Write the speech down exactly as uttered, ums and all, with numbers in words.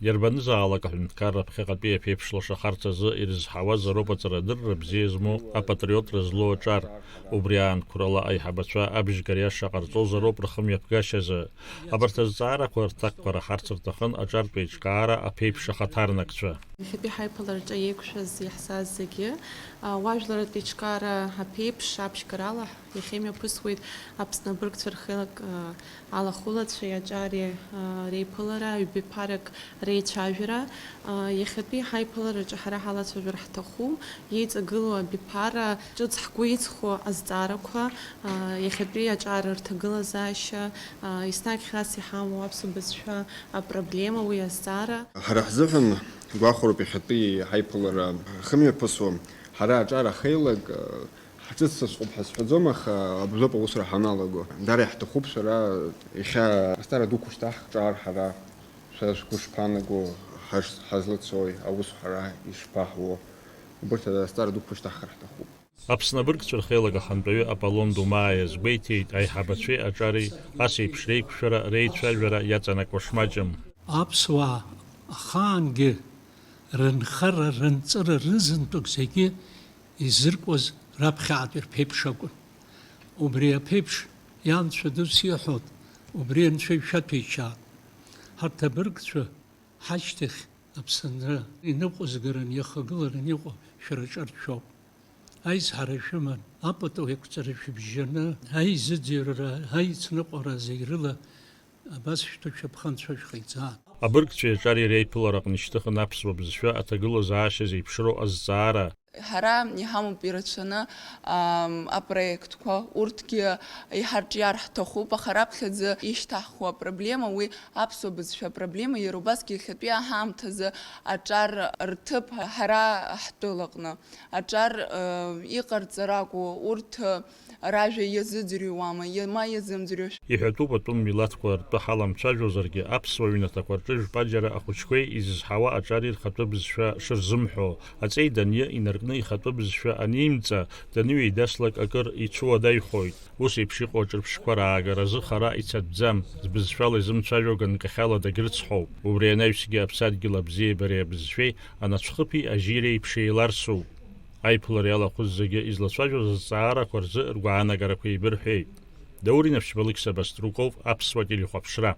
Иарбанызаалак аҳәынҭқарра ԥхьаҟатәи аԥеиԥш лашахарц азы ирызҳауазароуп аҵарадырра бзиа змоу апатриотра злоу аҿар. Убри аанқәрала аиҳабацәа абжьгара иаша ҟарҵозароуп рхымҩаԥгашьазы. Абарҭ азҵаарақәа рҭакқәа раҳарц рҭахын аҿартә еиҿкаара аԥеиԥш ахаҭарнакцәа. Иахьатәи ҳаиԥылараҿы еиқәшәаз иаҳзааз зегьы, а, уажәларратә еиҿкаара аԥеиԥш абжьгарала иахьа имҩаԥысуеит Аԥсны абыргцәа рхеилак, а, алахәылацәеи аҿари, а, реиԥылара, ҩбаҩԥарак реицәажәара. А, иахьатәи ҳаиԥылараҿы ҳара ҳалацәажәар ҳҭахуп, иеиҵагылоу абиԥара, ҿыц ҳгәы иҵхо азҵаарақәа, а, иахьатәи аҿар рҭагылазаашьа, а, еснагь хьаас иҳамоу аԥсуа бызшәа апроблема, уи азҵаара. Ҳара ҳзыҳәан гәахәароуп иахьатәи ҳаиԥылара ахьымҩаԥысуа. Ҳара аҿар ахеилак, а, ҳҿыццышәҟәуп ҳәа сҳәаӡом, аха абжоуп аусура ҳаналаго. Дара иаҳҭахуп шәара иахьа азҵаара дуқәа шьҭаҳхҿаар ҳара. Шәара шәгәы шԥаанаго, ҳаш-, ҳазлацои, аус ҳара ишԥаҳуо? Убырҭ азҵаара дуқәа шьҭаҳхыр ҳҭахуп. Аԥсны абыргцәа рхеилак ахантәаҩы Аполлон Думаа иазгәеиҭеит, аиҳабацәеи аҿари ас еиԥш реиқәшәара, реицәажәара иаҵанакуа шмаҷым. Аԥсуаа ахаангьы рынхара, рынҵыра, рызынтәык зегьы изыркуаз раԥхьаатәи рԥеиԥш акәын. Убри аԥеиԥш ианцәа дус иҳәон, убри анцәа ишәаҭәеишьаат. Ҳарҭ абыргцәа ҳашьҭахь Аԥсынра иныҟәызгаран, иахагыларан иҟоу шәара ҿаршәоуп. Аизҳара шәыман, апату еиқәҵара шәыбжьаны, аизыӡырҩра, аицныҟәара зегь рыла абас шәҭышәаԥханцәа шәҟаиҵаат. Абыргцәеи аҿари реиԥылараҟны ишьҭыхын аԥсуа бызшәа аҭагылазаашьа зеиԥшроу азҵаара. Ҳара иҳамоуп ирацәаны, ам, апроектқәа, урҭгьы иҳарҿиар ҳҭахуп, аха раԥхьаӡа ишьҭаҳхуа апроблема, уи аԥсуа бызшәа апроблема, иара убасгьы иахьатәи аҳамҭазы аҿар рҭыԥ ҳара ҳтәылаҟны аҿар, э, иҟарҵар акәу, урҭ, э, ражәа иазыӡырҩуама, иа-, ма иазымӡырҩуашәа? Иҳәатәуп, атәым милаҭқәа ртәы ҳаламцәажәозаргьы, аԥсуа ҩнаҭақәа рҿы жәпаџьара ахәыҷқәеи изызҳауа аҿари рхатәы бызшәа шырзымҳәо. Аҵеи даниа инаркны ихатәы бызшәа анимҵа, даныҩеидаслак акыр ицәуадаҩхоит. Ус еиԥш иҟоу аҿырԥштәқәа раагаразы хара ицатәӡам, збызшәала изымцәажәо ганкахьала дагьрыцҳауп. Убри анаҩсгьы аԥсадгьыл абзиабареи абызшәеи анацәхыԥи ажьиреи еиԥш еиларсуп. Аиԥылара иалахәыз зегьы излацәажәоз азҵаарақәа рзы ргәаанагарақәа еибырҳәеит. Даур Инашәба, Алықьса Баструков, Аԥсуа телехәаԥшра.